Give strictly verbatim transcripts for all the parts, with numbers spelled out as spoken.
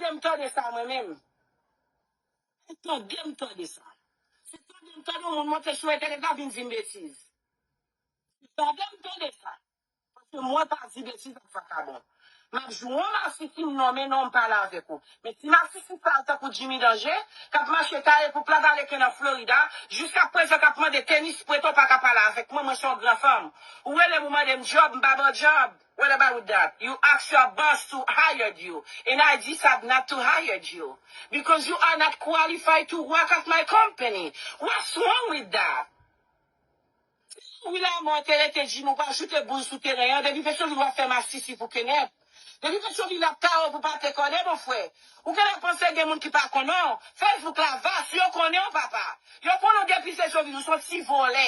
Tande m tande sa mwen menm. Tande m tande sa. Se tande m tande yon moun monte sou entènèt la vin di m betiz. Tande m tande sa. Paske mwen pa di betiz ak vakabon. M ap jwe yon masisi m nonmen non m pale avèk ou. Men ti masisi sa yo tankou Jimmy Danje, k ap mache kare pou plat aleken nan Florida, jiska prezan k ap mande tenis prete w pa ka pale avèk mwen, mwen se yon gran fanm. Ou rele m ou mande m djòb, m pa ba w djòb. What about that? You ask your boss to hired you, and I decide not to hire you because you are not qualified to work at my company. What's wrong with that? Wi la mwen te rete di m ou pa joute bouz sou teren an, depi Petyonvil w ap fè masisi pou kenèp. Depi Petyonvil ap ta ou pou pa te kòne, mon frè. Ou genlè panse gen moun ki pa konnen w. Facebook la vas, yo konnen w, papa. Yo konnen w depi Petyonvil, ou se yon ti vòlè.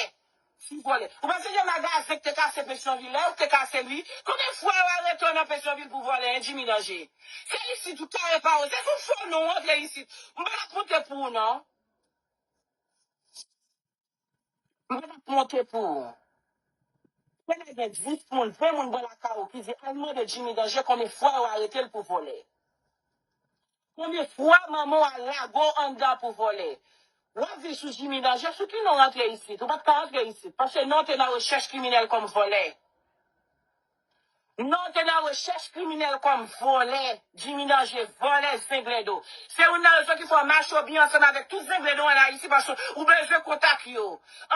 Ti vòlè. Ou panse gen magazen ki te kase Petyonvil, lè ou te kase li? Konbyen fwa yo arete w nan Petyonvil pou vòlè, en Jimmy Danje? Se isit ou ta repare, se sou fò non ou antre isit. M pa t ap monte pou ou non. M pa t ap monte pou ou. Konnen gen dis moun, ven moun bò lakay ou ki di al mande Jimmy Danje konbyen fwa yo arete l pou vòlè. Konbyen fwa manman w al lage w anndan pou vòlè? W ap viv sou Jimmy Danje, sou ki non w antre isit? Ou pa t ka antre isit, paske non w te nan rechèch kriminèl kòm vòlè. Non w te nan rechèch kriminèl kòm vòlè. Jimmy Danje, vòlè, zenglendo. Se youn nan rezon ki fè w mache w byen ansanm avèk tout zenglendo ann Ayiti, paske ou bezwen kontak yo.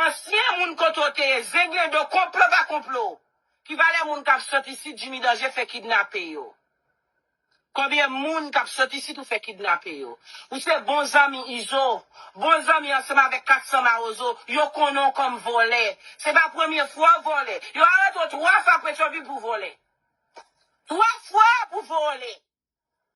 Ansyen moun kote w te ye, zenglendo, konplo pa konplo. Ki valè moun k ap sot isit, Jimmy Danje fè kidnape yo? Konbyen moun k ap sot isit ou fè kidnape yo? Ou se bon zanmi Izo, bon zanmi ansanm avèk kat san Mawozo, yo konnen w kòm vòlè. Se pa premye fwa w vòlè. Yo arete w twa fwa Petyonvil pou vòlè. Twa fwa pou vòlè.